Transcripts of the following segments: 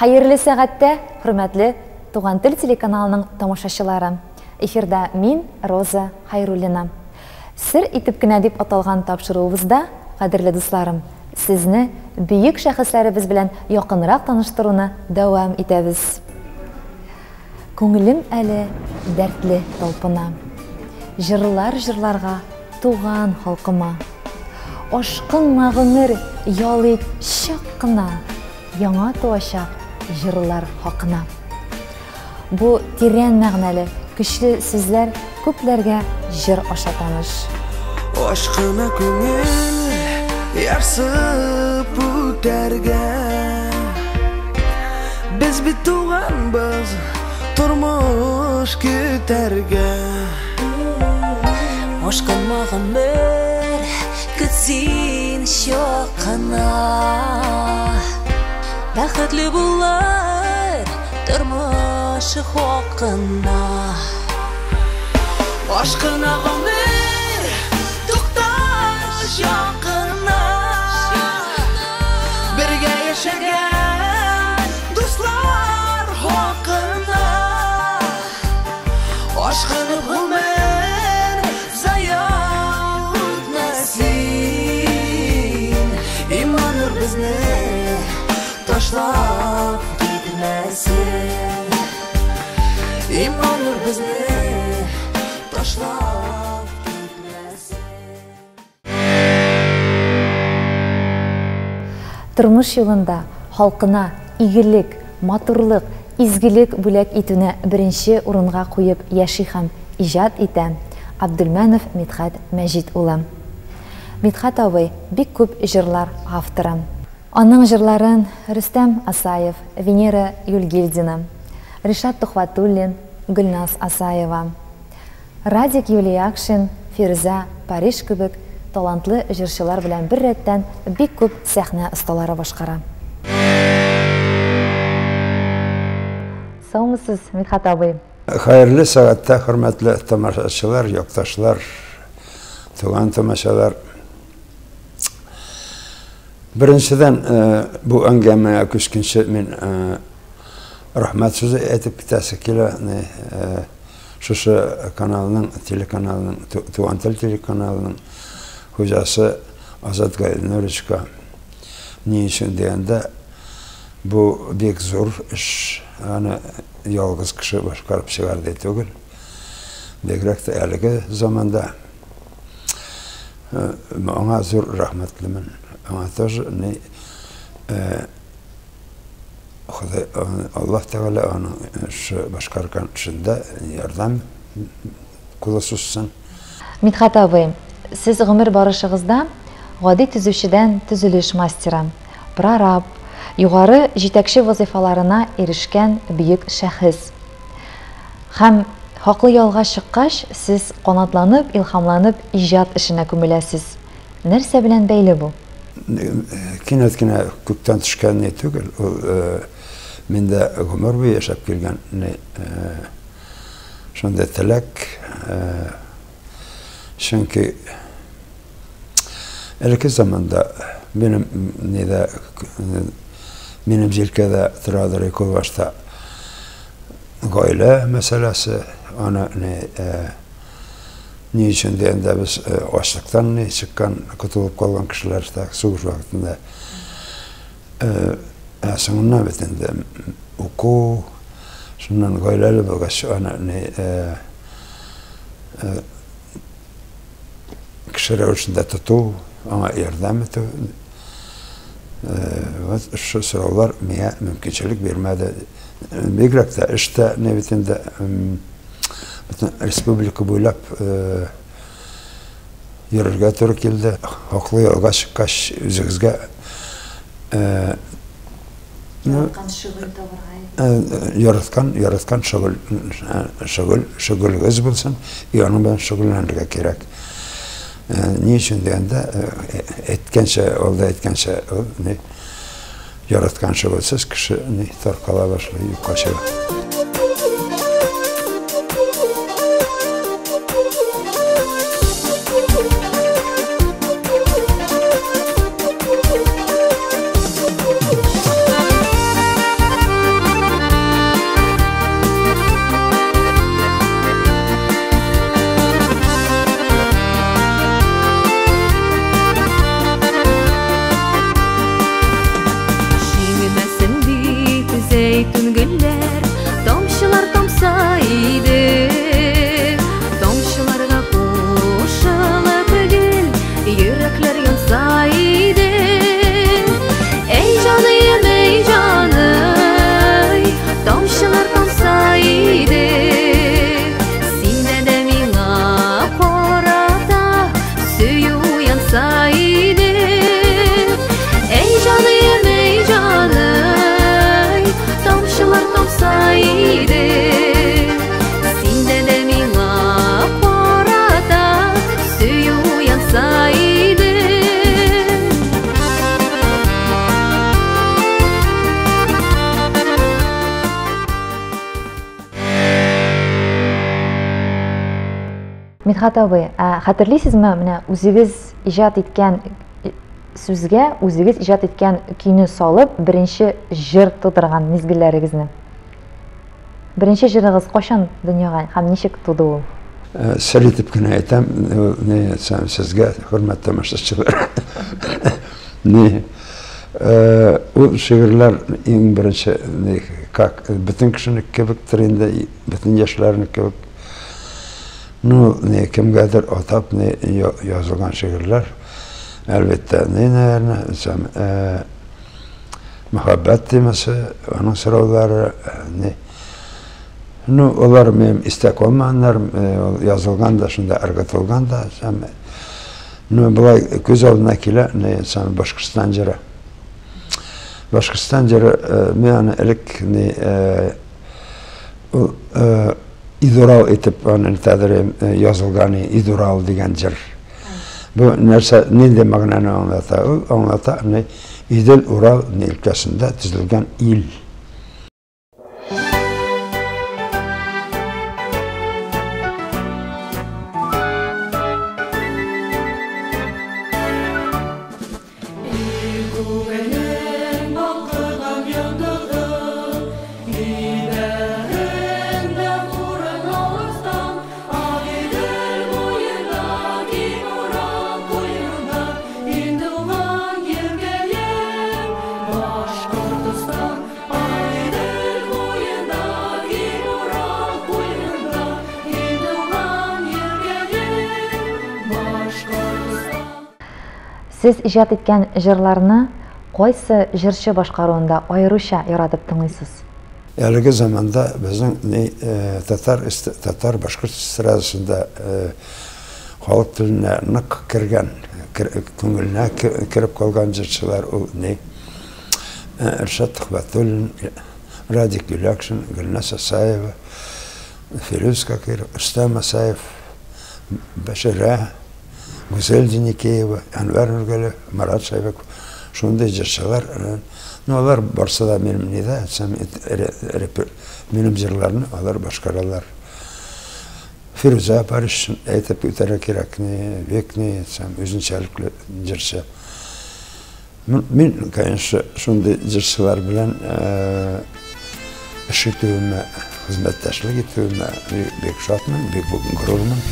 Хәерле сәгатьтә, хөрмәтле Туган тел телеканалының тамашачылары. Эфирда мин, Роза Хайруллина. Сер итеп кенә дип аталган тапшыруыбызда, кадерле дусларым, сезне бөек шәхесләребез белән якынрак таныштыруны дәвам итәбез. Күңелем әле дәртле талпына. Җырлар җырларга туган халкыма. Ашкынма, гомер, ял ит чак кына, Яңа туачак җырлар хакына. Бу тирән мәгънәле, көчле сүзләр күпләргә җыр аша таныш. Ашкына күңел ярсып үтәргә. Без бит туганбыз тормыш көтәргә. Ашкынма, гомер, көт син чак кына. Бәхетле булыр тормыш хакына. Ашкына гомер, тукта чак кына. Бергә яшәгән дуслар хакына. Ашкынып гомер зая үтмәсен. Иманнар безне ташлап китмәсен. Иманнар безне ташлап китмәсен. Тормыш юлында халкына игелек, матурлык, изгелек бүләк итүне беренче урынга куеп яши һәм иҗат итә Абдулмәнов Мидхәт Мәҗит улы. Мидхәт абый бик күп җырлар авторы. Аның җырларын Рөстәм Асаев, Венера Юльгильдина, Ришат Тухватуллин, Гөлназ Асаева, Радик Юлиякшин, Фирүзә Париж кебек талантлы җырчылар белән бер рәттән бик күп сәхнә осталары башкара. Саумысыз, Мидхәт абый. Хәерле сәгатьтә, хөрмәтле тамашачылар, якташлар, туган тамашалар. Беренчедән, бу әңгәмәгә күчкәнче мин рәхмәт сүзе әйтеп китәсе килә. Шушы каналның, телеканалның, Туган тел телеканалының хуҗасы Азат Гайнуровичка. Ни өчен дигәндә, бу бик зур эш, аны ялгыз кеше башкарып чыгар ди түгел. Бигрәк тә әлеге заманда. Аңа зур рәхмәтлемен. Аңа тоже ни Ходай, Аллаһ Тәгалә аның шушы башкарган эшендә ярдәм кулы сузсын. Мидхәт абый, сез гомер барышыгызда гади төзүчедән төзелеш мастеры, прораб, югары җитәкче вазыйфаларына ирешкән бөек шәхес. Һәм хаклы ялга чыккач, сез канатланып, илһамланып иҗат эшенә күмеләсез. Нәрсә белән бәйле бу? Кинәт кенә күктән төшкән ни түгел. Ул миндә гомер буе яшәп килгән ни шундый теләк. Чөнки элекке заманда минем нидә, минем җилкәдә торадыр күп башта гаилә мәсьәләсе, аны ни ни өчен дигәндә, без ачлыктан ни чыккан, котылып калган кешеләр, так, сугыш вакытында. Ә соңыннан бит инде уку, шуннан гаиләле булгач, аны ни кеше рәвешендә тоту, аңа ярдәм итү. Вот шул сораулар миңа мөмкинчелек бирмәде. Бигрәк тә эштә ни бит инде бөтен республика буйлап йөрергә туры килде. Хаклы ялга чыккач, үзегезгә яраткан шөгыль табарга. Яраткан шөгылегез булсын, и аның белән шөгыльләнергә кирәк. Ни өчен дигәндә, әйткәнчә, алда әйткәнчә, ул ни яраткан шөгыльсез кеше ни таркала башлый, юкка чыга. Мидхәт абый, ә хәтерлисезме, менә үзегез иҗат иткән сүзгә, үзегез иҗат иткән көйне салып, беренче җыр тудырган мизгелләрегезне? Беренче җырыгыз кайчан дөньяга һәм ничек туды ул? Сер итеп кенә әйтәм, ни әйтсәм, сезгә, хөрмәтле тамашачылар. Ни, ул шигырьләр иң беренче, ни, как, бөтен кешенеке кебектер инде, бөтен яшьләрнеке кебек. Ну, ни, кемгәдер атап, ни, язылган шигырьләр, әлбәттә, ни, наверное, әйтсәм, мәхәббәт темасы, аның сораулары, ни, ну, алар минем истә калмаганнар, ул язылган да, шунда ыргытылган да, әйтсәм, ну, болай күз алдына килә, ни, әйтсәм, Башкортстан җыры. Башкортстан җыры, мин аны элек, ни, ул, Идурал итеп аны тәдер язылган Идурал дигән җыр. Бу нәрсә нинди мәгънәне аңлата? Ул аңлата, ни Идел Урал өлкәсендә төзелгән ил. Сез иҗат иткән җырларны кайсы җырчы башкаруында аеруча яратып тыңлыйсыз? Әлеге заманда безнең ни татар татар башкорт эстрадасында халык теленә нык кергән, күңеленә кереп калган җырчылар ул ни Ршат Төхвәтуллин, Радик Юлякшин, Гөлназ Асаева, Фирүз Какиров, Рөстәм Асаев, Бәширә, Гүзәл Деникеева, Әнвәр Нургалиев, Марат Шайбеков, шундый җырчылар. Ну, алар барсы да минем нидә, әйтсәм, минем җырларны алар башкаралар. Фирүзә апа өчен әйтеп үтәргә кирәк, ни, бик ни, әйтсәм, үзенчәлекле җырчы. Мин, конечно, шундый җырчылар белән эш итүемә, хезмәттәшлек итүемә бик шатмын, бик горурланам.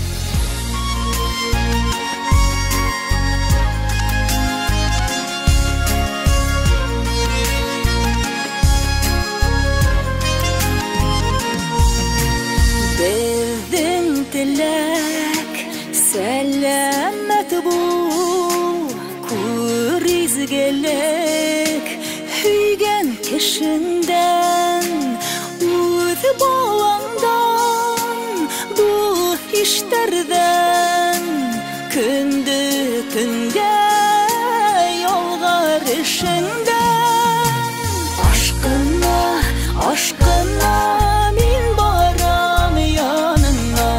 Безнең теләк сәламәт бул, күр изгелек һөйгән кешеңдән, үз балаңдан, дуҫ иштәрҙән, көндө төнгә ялғар эшеңдән. Ашҡына, ашҡына мин барам яныңа,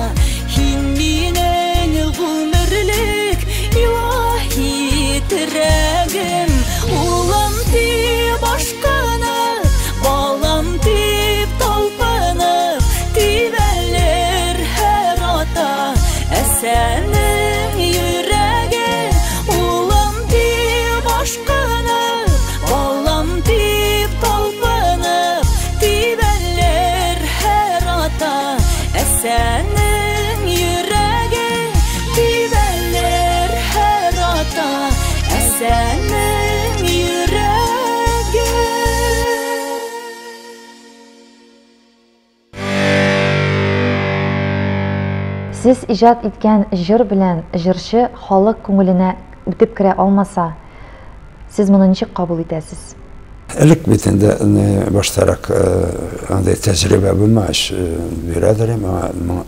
һин минең ғүмерлек илаһи терәгем. Улым тип ашҡынып, балам тип талпынып, тибәлер һәр ата әсәнең йөрәге. Улым тип ашҡынып, балам тип талпынып, тибәлер һәр ата әсәнең йөрәге. Тибәлер һәр ата әсәнең йөрәге. Сез иҗат иткән җыр белән җырчы халык күңеленә үтеп керә алмаса, сез моны ничек кабул итәсез? Элек бит инде баштарак андый тәҗрибә булмагач, бирәдер инде,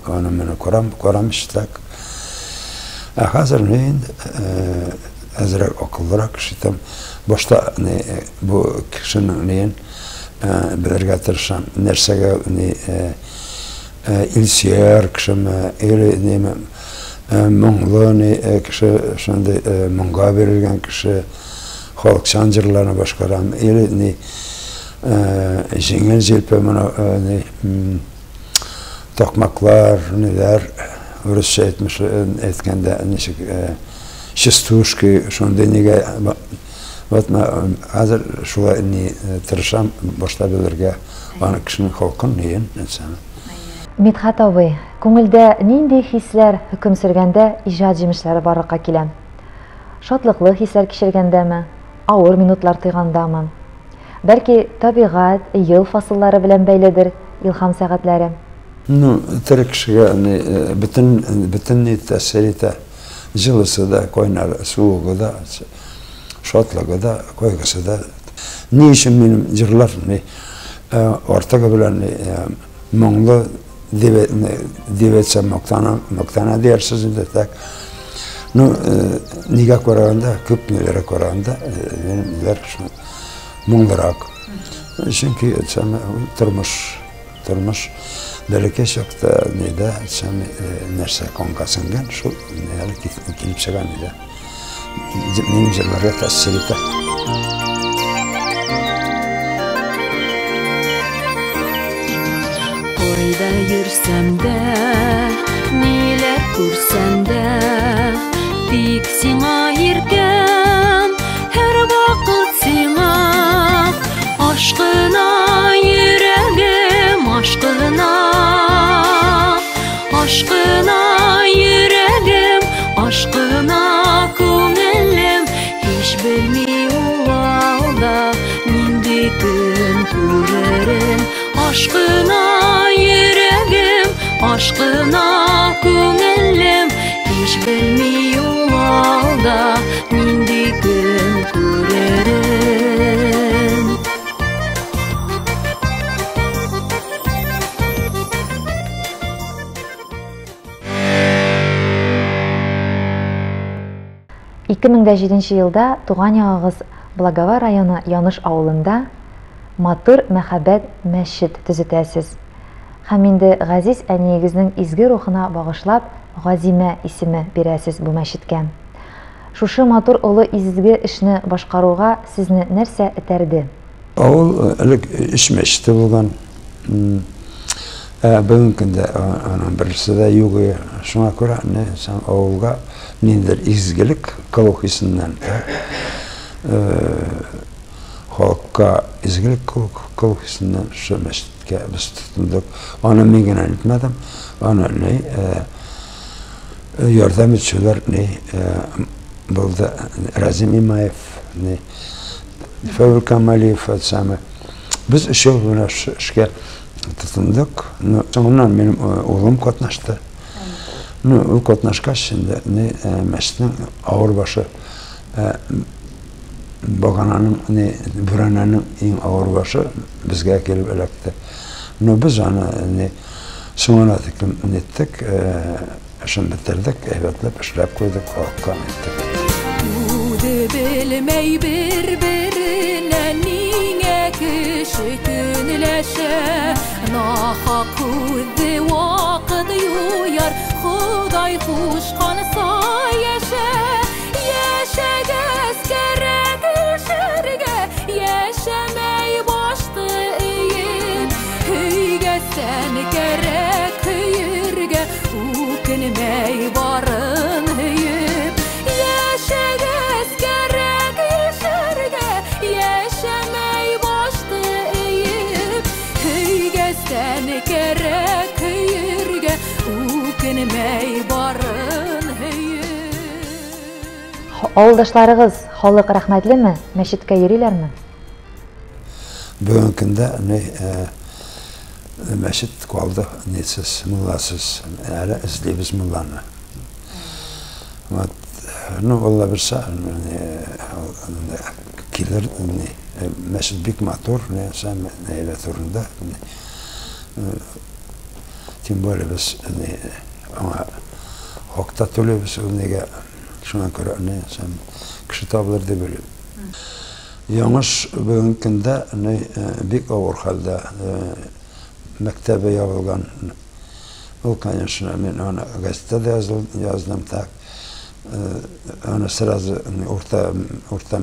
аны моны карам, карамыйчак. Ә хәзер мин әзрәк акыллырак кеше итәм. Башта бу кешенең неен белергә тырышам. Нәрсәгә ни илсөяр кешеме, или неме моңлы ни кеше, шундый моңга бирелгән кеше, халыкчан җырларны башкарам, или ни җиңел җилпе моны ни такмаклар, ниләр, Русча әйткәндә ничек частушки, шундый нигә вот хәзер шулай ни тырышам башта белергә, аны кешенең холкын ниен әйтсәм. Мидхәт абый, күңелдә нинди хисләр хөкем сөргәндә иҗат җимешләре барлыкка килә? Шатлыклы хисләр кичергәндәме, авыр минутлар тойгандамы? Бәлки, табигать, ел фасыллары белән бәйледер илһам сәгатьләре? Ну, тере кешегә бөтен бөтен ни тәэсир итә. Җылысы да, кайнар суыгы да, шатлыгы да, кайгысы да. Ни өчен минем җырлар ни артыгы белән моңлы дип дип әйтсәм мактана, мактана диярсез инде, так. Ну, нигә караганда, күп ниләргә караганда, минем ниләр моңлырак. Чөнки әйтсәм, тормыш, тормыш бәләкәй чакта нидә, әйтсәм, нәрсә канга сеңгән, шул әле килеп чыга нидә. Минем җырларга тәэсир итә. Кайда йөрсәм дә, ниләр күрсәм дә, тик сиңа иркәм, һәрвакыт сиңа. Ашкына йөрәгем, ашкына, ашкына йөрәгем, ашкына күңелем, һич белми ул алда нинди көн күререн. Ашкына йөрәгем, ашкына күңелем, һич белми ул алда нинди көн күререн. 2007 елда туган ягыгыз Благовар районы Яныш авылында матур мәһабәт мәчет төзетәсез. Һәм инде газиз әниегезнең изге рухына багышлап Газимә исеме бирәсез бу мәчеткә. Шушы матур олы изге эшне башкаруга сезне нәрсә этәрде? Авыл элек өч мәчете булган. Ә бүгенге көндә аның берсе дә юк. Шуңа күрә менә авылга ниндидер изгелек кылу хисеннән, халыкка изгелек кылу хисеннән шушы мәчеткә без тотындык. Аны мин генә әйтмәдем, аны ни ярдәм итүчеләр ни булды Разим Имаев, ни Фәүр Камалиев әтсәме. Без өчәү менә шушы эшкә тотындык. Ну, соңыннан минем улым катнашты. Ну, ул катнашкач инде ни мәчетнең авыр башы, багананың, ни бүрәнәнең иң авыр башы безгә килеп эләкте. Ну, без аны ни соңына тиклем ниттек, эшен бетердек, әйбәтләп эшләп куйдык, халыкка ниттек. Үзе белмәй бер-беренә ниңә кеше көнләшә. Нахак үзе вакыт юяр, Ходай кушканса яшә. Яшәгәс кәрәк яшәргә, яшәмәй башты иеп. Һөйгәсән кәрәк һөйергә, үкенмәй барын һөеп. Яшәгәс кәрәк яшәргә, яшәмәй башты иеп. Һөйгәсән кәрәк һөйергә, үкенмәй барын һөеп. Авылдашларыгыз халык рәхмәтлеме? Мәчеткә йөриләрме? Бүгенге көндә ни мәчет калды нисез, мулласыз. Әле эзлибез мулланы. Вот, ну, Алла бирсә, килер, ни, мәчет бик матур, ни, сәм әйбәт урында. Тем более без ни, аңа хак та түлибез ул нигә. Шуңа күрә ни, сәм кеше табылыр дип уйлыйм. Яңыш бүгенге көндә ни бик авыр хәлдә, мәктәбе ябылган. Ул, конечно, мин аны газетада да яздым, так. Аны сразу урта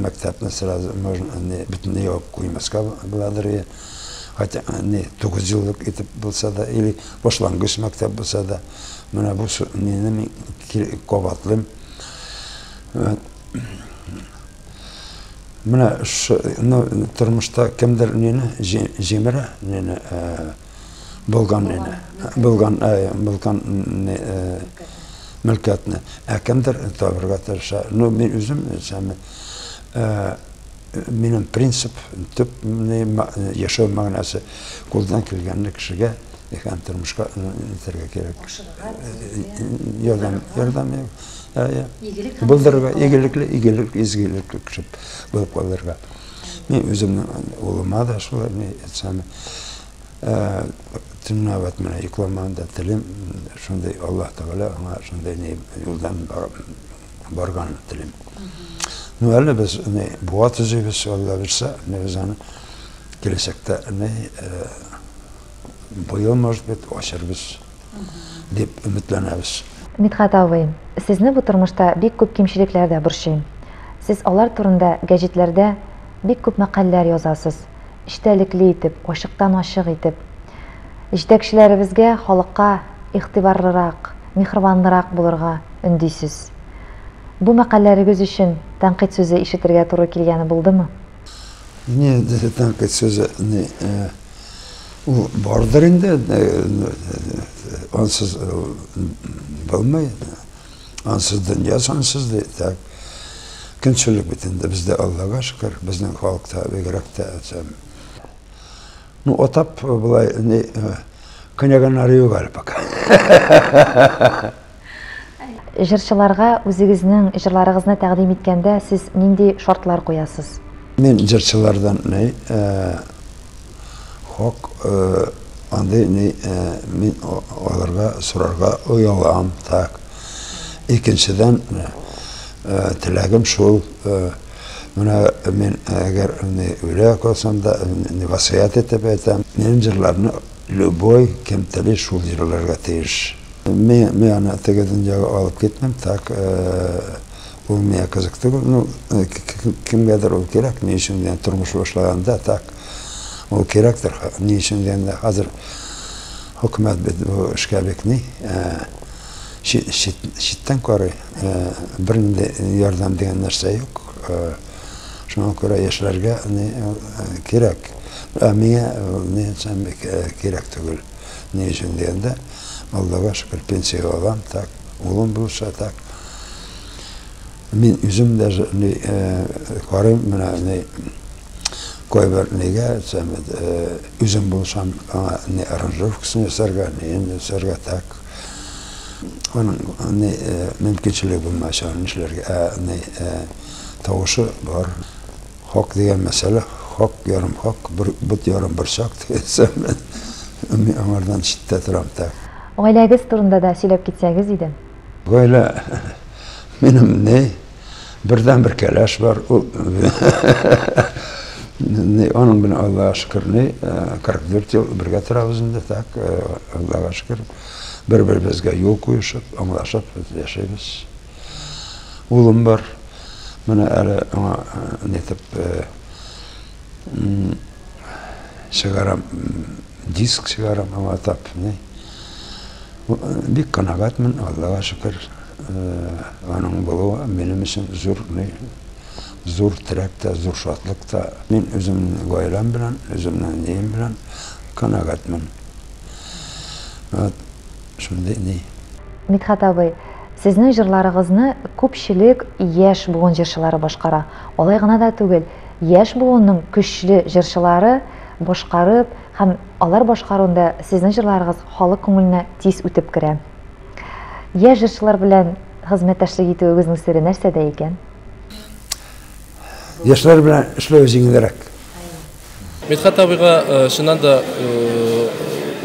мәктәпне сразу можно бөтенләй ябып куймаска буладыр. Хотя не 9 еллык итеп булса да, или башлангыч мәктәп булса да, менә бу мине мин кабатлыйм. Менә ну, тормышта кемдер мине җимерә, мине булган мине, булган, булган мөлкәтне, ә кемдер табырга тырыша. Ну, мин үзем минем принцип, төп яшәү мәгънәсе кулдан килгәнне кешегә һәм тормышка итәргә кирәк. Ярдәм, ярдәм, булдырырга, игелекле, игелекле, изгелекле кеше булып калырга. Мин үземнең улыма да шулай әйтсәм, төннәбәт менә йокламаган да телим, шундый Аллаһ Тәгалә аңа шундый юлдан барганын телим. Ну, әле без буа төзибез, Алла бирсә, без аны киләчәктә быел, может быть, ачырбыз дип өметләнәбез. Мидхәт абый, сезне бу тормышта бик күп кимчелекләр дә борчый. Сез алар турында гәҗитләрдә бик күп мәкаләләр язасыз, эчтәлекле итеп, ачыктан-ачык итеп. Җитәкчеләребезгә, халыкка игътибарлырак, миһербанлырак булырга өндисез. Бу мәкаләләрегез өчен тәнкыйть сүзе ишетергә туры килгәне булдымы? Не, тәнкыйть сүзе не, ул бардыр инде, ансыз булмый, ансыз дөнья сансыз ди. Так. Көнчелек бит инде бездә, Аллага шөкер, безнең халыкта бигрәк тә. Ну, атап болай не көнәгәннәре юк әле пока. Җырчыларга үзегезнең җырларыгызны тәкъдим иткәндә сез нинди шартлар куясыз? Мин җырчылардан ни хак андый ни мин аларга сорарга оялам, так. Икенчедән, теләгем шул, менә мин әгәр үлә калсам да, васыять итеп әйтәм, минем җырларны любой кем тели шул җырларга тиеш. Мин аны теге дөньяга алып китмим, так, ул миңа кызык түгел. Ну, кемгәдер ул кирәк, ни өчен дигән тормыш башлаганда, так, ул кирәктер. Ни өчен дигәндә, хәзер хөкүмәт бит бу эшкә бик ни, читтән карый, бернинди ярдәм дигән нәрсә юк. Шуңа күрә яшьләргә кирәк. Ә миңа ни әйтсәм кирәк түгел. Ни өчен дигәндә, Аллага шөкер, пенсия алам, так, улым булса, так. Мин үзем даже карыйм, менә ни кайбер нигә әйтсәм, үзем булсам, аңа ни аранжировкасын ясарга, ни ясарга, так. Аның ни мөмкинчелеге булмаса, аны нишләргә, ә ни тавышы бар. Хак дигән мәсьәлә, хак ярым хак, бер бот ярым борчак дигән, мин аңардан читтә торам, так. Гаиләгез турында да сөйләп китсәгез иде. Гаилә минем ни, бердән-бер кәләш бар, ул аның белән Аллага шөкер, ни 44 ел бергә торабыз инде, так, Аллага шөкер, бер-беребезгә юл куешып, аңлашып яшәйбез. Улым бар, менә әле аңа нитеп чыгарам, диск чыгарам аңа атап, ни. Бик канәгатьмен, Аллага шөкер, аның булуы минем өчен зур, ни, зур терәк тә, зур шатлык та. Мин үземнең гаиләм белән, үземнең нием белән канәгатьмен. Вот шундый ни. Мидхәт абый, сезнең җырларыгызны күпчелек яшь буын җырчылары башкара. Алай гына да түгел, яшь буынның көчле җырчылары башкарып һәм алар башкаруында сезнең җырларыгыз халык күңеленә тиз үтеп керә. Яшь җырчылар белән хезмәттәшлек итүегезнең сере нәрсәдә икән? Яшьләр белән эшләү җиңелрәк. Мидхәт абыйга чыннан да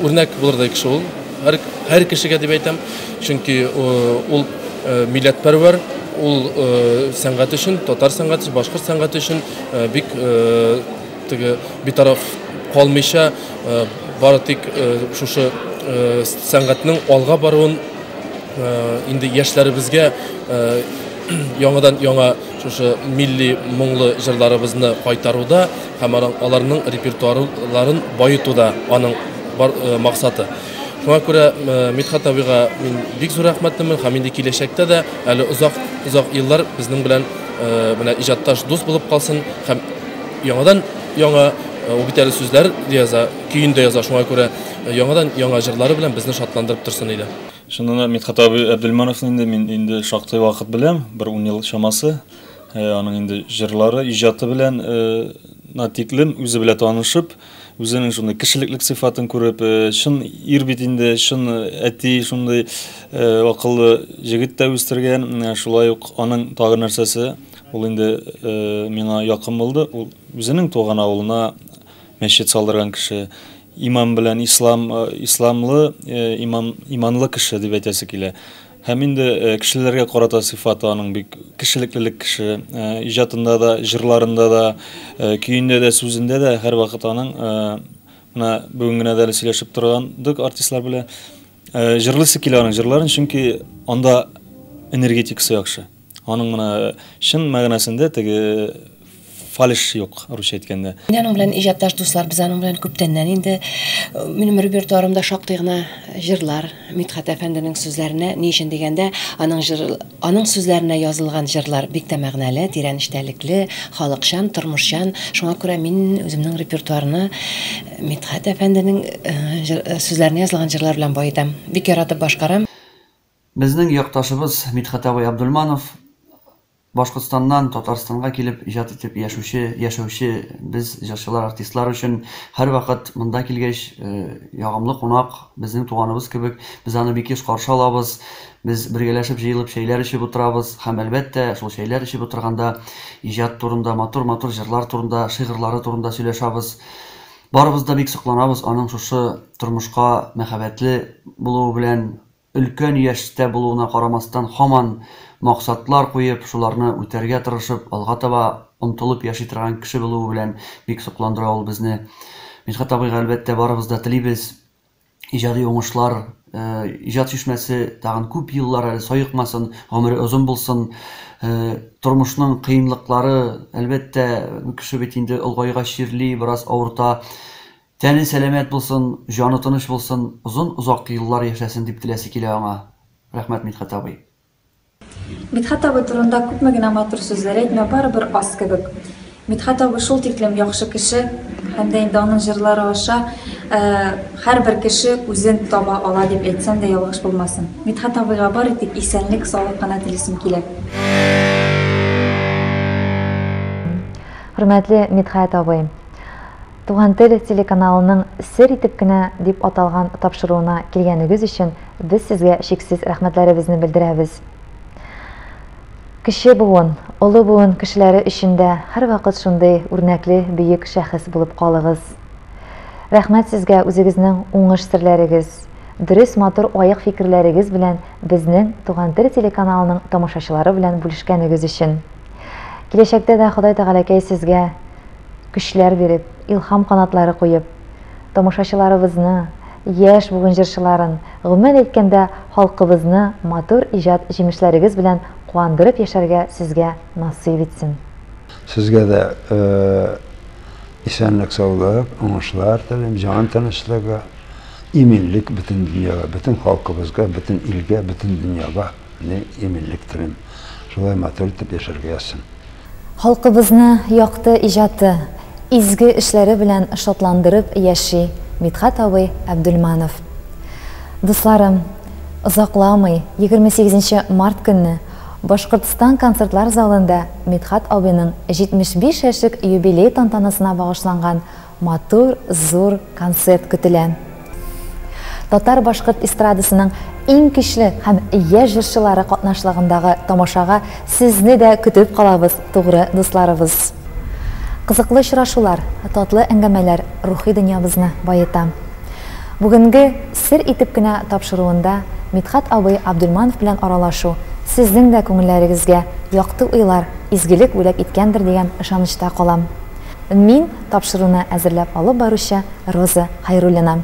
үрнәк булырдай кеше ул. Һәр кешегә дип әйтәм, чөнки ул милләтпәрвәр, ул сәнгать өчен, татар сәнгате өчен, башкорт сәнгате өчен бик теге битараф калмыйча, бары тик шушы сәнгатьнең алга баруын инде яшьләребезгә яңадан яңа шушы милли моңлы җырларыбызны кайтаруда һәм аларның репертуарларын баетуда аның бар максаты. Шуңа күрә Мидхәт абыйга мин бик зур рәхмәтлемен һәм инде киләчәктә дә әле озак озак еллар безнең белән менә иҗатташ дус булып калсын һәм яңадан яңа ул бит әле сүзләр дә яза, көен дә яза, шуңа күрә яңадан яңа җырлары белән безне шатландырып торсын иде. Чыннан да, Мидхәт абый Әбделмановны инде мин инде шактый вакыт беләм, бер ун ел чамасы. Аның инде җырлары, иҗаты белән на тиклем үзе белән танышып, үзенең шундый кешелеклек сыйфатын күреп, чын ир бит инде, чын әти, шундый акыллы җегет тә үстергән. Шулай ук аның тагы нәрсәсе, ул инде миңа якын булды, ул үзенең туган авылына мәчет салдырган кеше, иман белән ислам, исламлы, иман, иманлы кеше дип әйтәсе килә. Һәм инде кешеләргә карата сыйфаты аның бик кешелеклелек кеше. Иҗатында да, җырларында да, көендә дә, сүзендә дә һәрвакыт аның менә бүген генә дә әле сөйләшеп торгандык артистлар белән. Җырлыйсы килә аның җырларын, чөнки анда энергетикасы яхшы. Аның менә чын мәгънәсендә теге фальш юк, русча әйткәндә. Мин аның белән иҗатташ дуслар, без аның белән күптәннән инде. Минем репертуарымда шактый гына җырлар Мидхәт әфәнденең сүзләренә, ни өчен дигәндә, аның җыр, аның сүзләренә язылган җырлар бик тә мәгънәле, тирән эчтәлекле, халыкчан, тормышчан. Шуңа күрә мин үземнең репертуарны Мидхәт әфәнденең сүзләренә язылган җырлар белән баетам. Бик яратып башкарам. Безнең якташыбыз Мидхәт абый Абдулманов Башкортстаннан Татарстанга килеп иҗат итеп яшүче, яшәүче без җырчылар, артистлар өчен һәрвакыт монда килгәч, ягымлы кунак, безнең туганыбыз кебек, без аны бик еш каршы алабыз. Без бергәләшеп җыелып чәйләр эчеп утырабыз һәм, әлбәттә, шул чәйләр эчеп утырганда иҗат турында, матур-матур җырлар турында, шигырьлары турында сөйләшәбез. Барыбыз да бик сокланабыз аның шушы тормышка мәхәббәтле булуы белән, Өлкән яшьтә булуына карамастан, һаман максатлар куеп, шуларны үтәргә тырышып, алга таба омтылып яши торган кеше булуы белән бик сокландыра ул безне. Мидхәт абыйга, әлбәттә, барыбыз да телибез иҗади уңышлар, иҗат чишмәсе тагын күп еллар әле саекмасын, гомере озын булсын. Тормышның кыенлыклары, әлбәттә, кеше бит инде олгайгач чирли, бераз авырта. Тәне сәламәт булсын, җаны тыныч булсын, озын-озак еллар яшәсен дип теләсе килә аңа. Рәхмәт, Мидхәт абый. Мидхәт абый турында күпме генә матур сүзләр әйтмә, барыбер аз кебек. Мидхәт абый шул тиклем яхшы кеше һәм дә инде аның җырлары аша һәрбер кеше үзен таба ала дип әйтсәм дә ялгыш булмасын. Мидхәт абыйга бары тик исәнлек, саулык кына телисем килә. Хөрмәтле Мидхәт абый! Туган тел телеканалының Сер итеп кенә дип аталган тапшыруына килгәнегез өчен без сезгә чиксез рәхмәтләребезне белдерәбез. Кече буын, олы буын кешеләре өчен дә һәрвакыт шундый үрнәкле бөек шәхес булып калыгыз. Рәхмәт сезгә үзегезнең уңыш серләрегез, дөрес матур аек фикерләрегез белән безнең Туган тел телеканалының тамашачылары белән бүлешкәнегез өчен. Киләчәктә дә Ходай Тәгаләкәй сезгә көчләр биреп, илһам канатлары куеп, тамашачыларыбызны, яшь буын җырчыларын, гомумән әйткәндә, халкыбызны матур иҗат җимешләрегез белән куандырып яшәргә сезгә насыйп итсен. Сезгә дә исәнлек-саулык, уңышлар телим, җан тынычлыгы, иминлек бөтен дөньяга, бөтен халкыбызга, бөтен илгә, бөтен дөньяга иминлек телим. Шулай матур итеп яшәргә язсын. Халкыбызны якты иҗаты, изге эшләре белән шатландырып яши Мидхәт абый Әбделманов. Дусларым, озакламый, 28 нче март көнне Башкортстан концертлар залында Мидхәт абыйның 75 яшьлек юбилей тантанасына багышланган Матур, зур концерт көтелә. Татар-башкорт эстрадасының иң көчле һәм яшь җырчылары катнашлыгындагы тамашага сезне дә көтеп калабыз, тугры дусларыбыз. Кызыклы очрашулар, татлы әңгәмәләр рухи дөньябызны баета. Бүгенге Сер итеп кенә тапшыруында Мидхәт абый Абдулманов белән аралашу сезнең дә күңелләрегезгә якты уйлар, изгелек бүләк иткәндер дигән ышанычта калам. Мин, тапшыруны әзерләп алып баручы Роза Хәйруллина.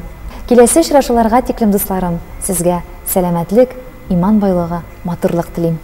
Киләсе очрашуларга тиклем, дусларым, сезгә сәламәтлек, иман байлыгы, матурлык телим.